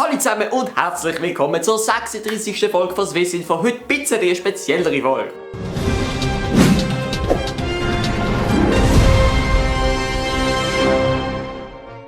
Salut zusammen und herzlich willkommen zur 36. Folge von Swissinfo. Heute ein bisschen eine speziellere Folge.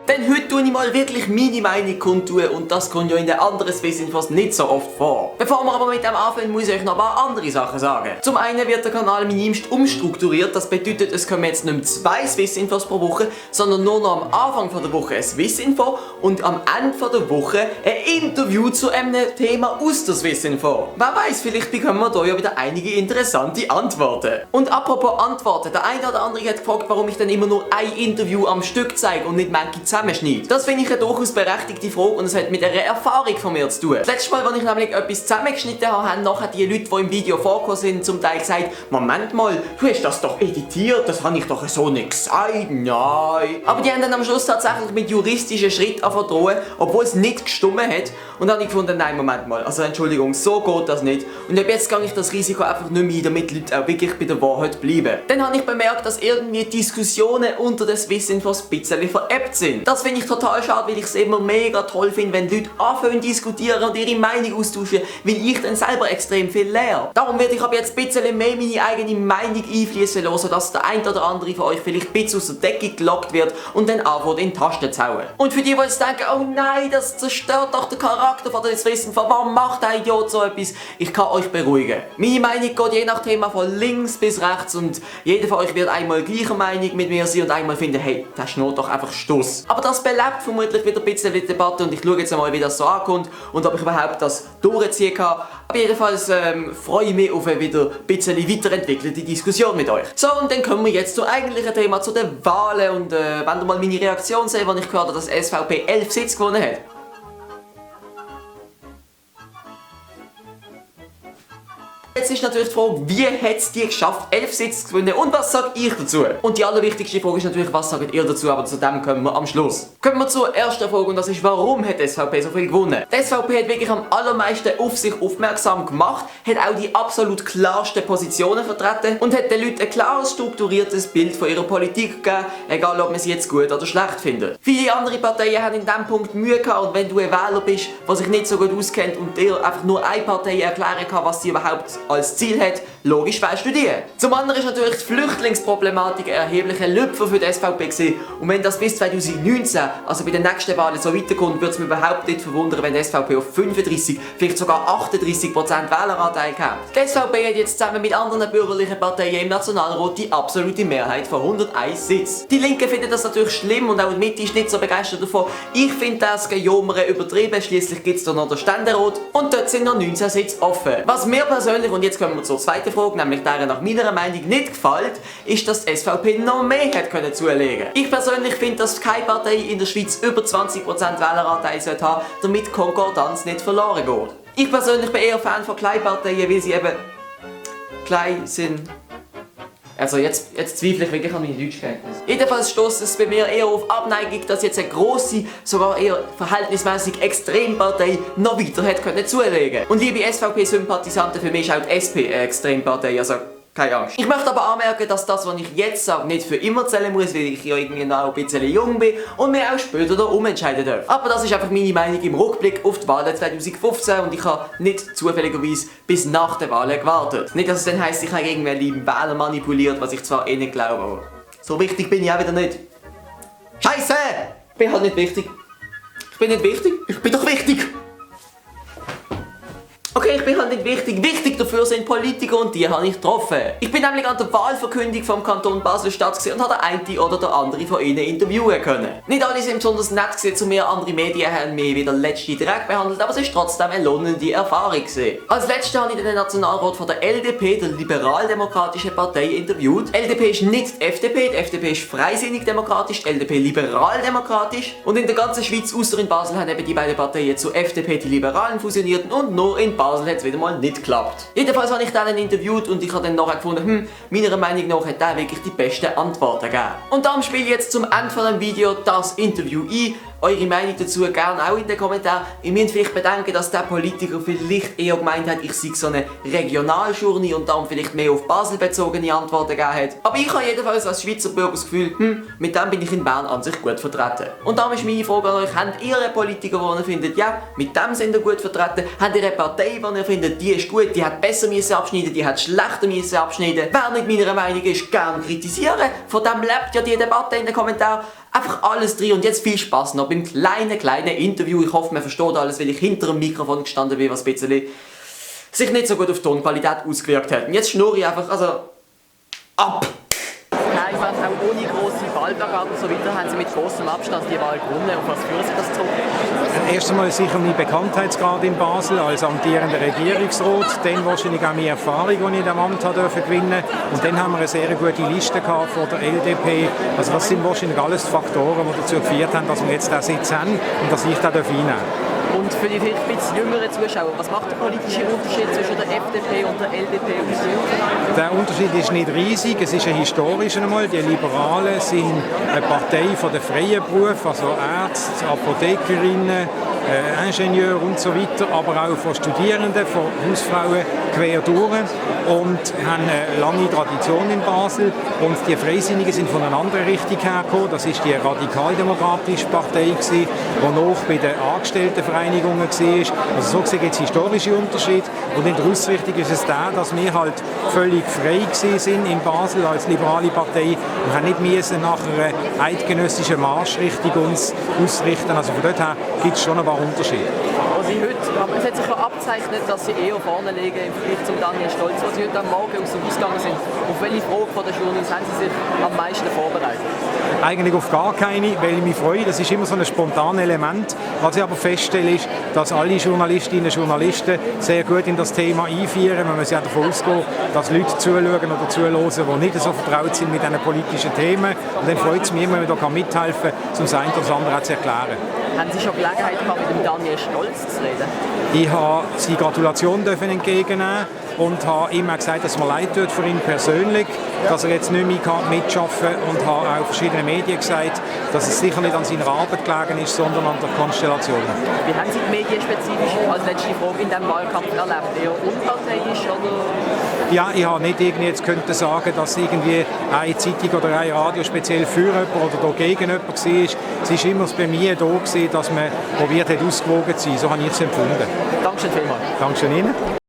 Denn heute tue ich mal wirklich meine Meinung kundtun und das kommt ja in den anderen Swissinfos nicht so oft vor. Bevor wir aber mit dem anfangen, muss ich euch noch ein paar andere Sachen sagen. Zum einen wird der Kanal minimst umstrukturiert, das bedeutet, es kommen jetzt nicht mehr 2 Swissinfos pro Woche, sondern nur noch am Anfang der Woche ein Swissinfo und am Ende der Woche ein Interview zu einem Thema aus der Swissinfo. Wer weiß, vielleicht bekommen wir da ja wieder einige interessante Antworten. Und apropos Antworten, der eine oder andere hat gefragt, warum ich dann immer nur ein Interview am Stück zeige und nicht manche zusammenschneide. Das finde ich eine durchaus berechtigte Frage und es hat mit einer Erfahrung von mir zu tun. Das letzte Mal, als ich nämlich etwas zusammengeschnitten habe, haben nachher die Leute, die im Video vorgekommen sind, zum Teil gesagt, Moment mal, du hast das doch editiert, das habe ich doch so nicht gesagt, nein. Aber die haben dann am Schluss tatsächlich mit juristischen Schritten verdrohen, obwohl es nicht gestummen hat. Und dann habe ich gefunden, nein, Moment mal, also Entschuldigung, so geht das nicht. Und ab jetzt gehe ich das Risiko einfach nicht mehr ein, damit die Leute auch wirklich bei der Wahrheit bleiben. Dann habe ich bemerkt, dass irgendwie Diskussionen unter den Swissinfos ein bisschen veräppt sind. Das finde ich total schade, weil ich es immer mega toll finde, wenn Leute anfangen zu diskutieren und ihre Meinung austauschen, weil ich dann selber extrem viel lerne. Darum werde ich ab jetzt ein bisschen mehr meine eigene Meinung einfließen lassen, dass der ein oder andere von euch vielleicht ein bisschen aus der Decke gelockt wird und dann anfängt in die Tasten zu hauen. Und für die jetzt denken, oh nein, das zerstört doch den Charakter von der Swissinfo, warum macht der Idiot so etwas? Ich kann euch beruhigen. Meine Meinung geht je nach Thema von links bis rechts und jeder von euch wird einmal gleicher Meinung mit mir sein und einmal finden, hey, das schnurrt doch einfach Stuss. Aber das belebt vermutlich wieder ein bisschen die Debatte und ich schaue jetzt einmal, wie das so ankommt und ob ich überhaupt das durchziehen kann. Aber jedenfalls freue ich mich auf eine wieder ein bisschen weiterentwickelte Diskussion mit euch. So, und dann kommen wir jetzt zum eigentlichen Thema, zu den Wahlen und wenn ihr mal meine Reaktion seht, als ich gehört habe, dass SVP 11 Sitze gewonnen hat. Jetzt ist natürlich die Frage, wie hat es die geschafft, 11 Sitze zu gewinnen und was sagt ich dazu? Und die allerwichtigste Frage ist natürlich, was sagt ihr dazu, aber zu dem kommen wir am Schluss. Kommen wir zur ersten Frage und das ist, warum hat die SVP so viel gewonnen? Die SVP hat wirklich am allermeisten auf sich aufmerksam gemacht, hat auch die absolut klarsten Positionen vertreten und hat den Leuten ein klares, strukturiertes Bild von ihrer Politik gegeben, egal ob man sie jetzt gut oder schlecht findet. Viele andere Parteien haben in diesem Punkt Mühe gehabt und wenn du ein Wähler bist, der sich nicht so gut auskennt und dir einfach nur eine Partei erklären kann, was sie überhaupt als Ziel hat, logisch falsch studieren. Zum anderen ist natürlich die Flüchtlingsproblematik ein erheblicher Lüpfer für die SVP gewesen. Und wenn das bis 2019, also bei den nächsten Wahlen so weiterkommt, würde es mich überhaupt nicht verwundern, wenn die SVP auf 35, vielleicht sogar 38% Wähleranteil kommt. Die SVP hat jetzt zusammen mit anderen bürgerlichen Parteien im Nationalrat die absolute Mehrheit von 101 Sitzen. Die Linken finden das natürlich schlimm und auch die Mitte ist nicht so begeistert davon. Ich finde das Gejomere übertrieben, schließlich gibt es da noch den Ständerat und dort sind noch 19 Sitze offen. Was mir persönlich, und jetzt kommen wir zur zweiten Frage, nämlich der nach meiner Meinung nicht gefällt, ist, dass die SVP noch mehr hätte zulegen können. Ich persönlich finde, dass keine Partei in der Schweiz über 20% Wähleranteil sollte haben, damit Konkordanz nicht verloren geht. Ich persönlich bin eher Fan von Kleinparteien, weil sie eben klein sind. Also jetzt zweifle ich wirklich an meine Deutschkenntnisse. Jedenfalls stößt es bei mir eher auf Abneigung, dass jetzt eine grosse, sogar eher verhältnismäßig Extrempartei noch weiter hätte zulegen. Und liebe SVP-Sympathisanten, für mich ist auch die SP eine Extrempartei, also keine Angst. Ich möchte aber anmerken, dass das, was ich jetzt sage, nicht für immer zählen muss, weil ich ja irgendwie noch ein bisschen jung bin und mir auch später da umentscheiden darf. Aber das ist einfach meine Meinung im Rückblick auf die Wahlen 2015 und ich habe nicht zufälligerweise bis nach den Wahlen gewartet. Nicht, dass es dann heisst, ich habe irgendwie lieben Wähler manipuliert, was ich zwar eh nicht glaube, aber so wichtig bin ich auch wieder nicht. Scheiße! Ich bin halt nicht wichtig. Ich bin nicht wichtig? Ich bin doch wichtig! Okay, ich bin halt nicht wichtig. Wichtig dafür sind Politiker und die habe ich getroffen. Ich bin nämlich an der Wahlverkündung vom Kanton Basel-Stadt und habe den einen oder der andere von ihnen interviewen können. Nicht alle sind besonders nett zu mir, andere Medien haben mich wie der letzte Dreck behandelt, aber es ist trotzdem eine lohnende Erfahrung gewesen. Als letztes habe ich den Nationalrat von der LDP, der Liberaldemokratischen Partei, interviewt. Die LDP ist nicht die FDP ist freisinnig demokratisch, die LDP liberaldemokratisch. Und in der ganzen Schweiz, außer in Basel, haben eben die beiden Parteien zu FDP die Liberalen fusioniert und nur in Basel hat es wieder mal nicht geklappt. Jedenfalls habe ich den interviewt und ich habe dann nachher gefunden, meiner Meinung nach hat der wirklich die besten Antworten gegeben. Und darum spiele ich jetzt zum Ende von dem Video das Interview ein eure Meinung dazu gerne auch in den Kommentaren. Ihr müsst vielleicht bedenken, dass der Politiker vielleicht eher gemeint hat, ich sei so eine Regionaljourney und dann vielleicht mehr auf Basel bezogene Antworten gegeben hat. Aber ich habe jedenfalls als Schweizer Bürger das Gefühl, mit dem bin ich in Bern an sich gut vertreten. Und darum ist meine Frage an euch, habt ihr einen Politiker, den ihr findet, ja, mit dem sind ihr gut vertreten? Habt ihr eine Partei, die ihr findet, die ist gut, die hat besser müssen abschneiden, die hat schlechter müssen abschneiden? Wer nicht meiner Meinung ist, gerne kritisieren. Von dem lebt ja die Debatte in den Kommentaren. Einfach alles drin und jetzt viel Spaß noch beim kleinen Interview. Ich hoffe, man versteht alles, weil ich hinter dem Mikrofon gestanden bin, was ein bisschen sich nicht so gut auf die Tonqualität ausgewirkt hat. Und jetzt schnurre ich einfach, also ab! Nein, ich meine, auch ohne grosse Wahlplakate und so weiter haben sie mit großem Abstand die Wahl gewonnen. Und was führen sie das zurück? Erst einmal sicher mein Bekanntheitsgrad in Basel als amtierender Regierungsrat, dann wahrscheinlich auch meine Erfahrung, die ich in diesem Amt gewinnen durfte. Und dann haben wir eine sehr gute Liste gehabt von der LDP. Also das sind wahrscheinlich alles Faktoren, die dazu geführt haben, dass wir jetzt diesen Sitz haben und dass ich da einnehmen darf. Und für die vielleicht ein bisschen jüngeren Zuschauer, was macht der politische Unterschied zwischen der FDP und der LDP und so? Der Unterschied ist nicht riesig, es ist ein historischer einmal. Die Liberalen sind eine Partei von den freien Berufen, also Ärzte, Apothekerinnen, Ingenieure und so weiter, aber auch von Studierenden, von Hausfrauen quer durch und haben eine lange Tradition in Basel. Und die Freisinnigen sind von einer anderen Richtung hergekommen. Das ist die radikaldemokratische Partei, die noch bei den Angestelltenvereinigungen war. Also so gesehen gibt es historische Unterschiede. Und in der Ausrichtung ist es der, dass wir halt völlig frei sind in Basel als liberale Partei. Wir haben nicht müssen nach einer eidgenössischen Marschrichtung uns ausrichten. Also von dort her gibt es schon ein paar Unterschiede. Es hat sich ja abgezeichnet, dass sie eher vorne liegen im Vergleich zum Daniel Stolz. Als sie heute am Morgen aus dem Haus gegangen sind, auf welche Frage von der Journalisten haben sie sich am meisten vorbereitet? Eigentlich auf gar keine, weil ich mich freue. Das ist immer so ein spontanes Element. Was ich aber feststelle, ist, dass alle Journalistinnen und Journalisten sehr gut in das Thema einführen. Man muss ja davon ausgehen, dass Leute zuschauen oder zuhören, die nicht so vertraut sind mit diesen politischen Themen. Und dann freut es mich immer, wenn ich da mithelfen kann, um das eine oder das andere zu erklären. Haben Sie schon Gelegenheit gehabt, mit dem Daniel Stolz zu reden? Ich habe seine Gratulation entgegennehmen und habe ihm gesagt, dass es mir leid tut für ihn persönlich, dass er jetzt nicht mehr mitarbeiten kann und habe auch verschiedenen Medien gesagt, dass es sicher nicht an seiner Arbeit gelegen ist, sondern an der Konstellation. Wie haben Sie die medienspezifisch als letzte Frage in diesem Wahlkampf erlebt? Eher unparteiisch oder? Ja, ich habe nicht irgendwie jetzt könnte sagen, dass irgendwie eine Zeitung oder ein Radio speziell für jemanden oder gegen jemanden war. Es war immer bei mir da, dass man probiert hat, ausgewogen zu sein. So habe ich es empfunden. Dankeschön vielmals. Dankeschön Ihnen.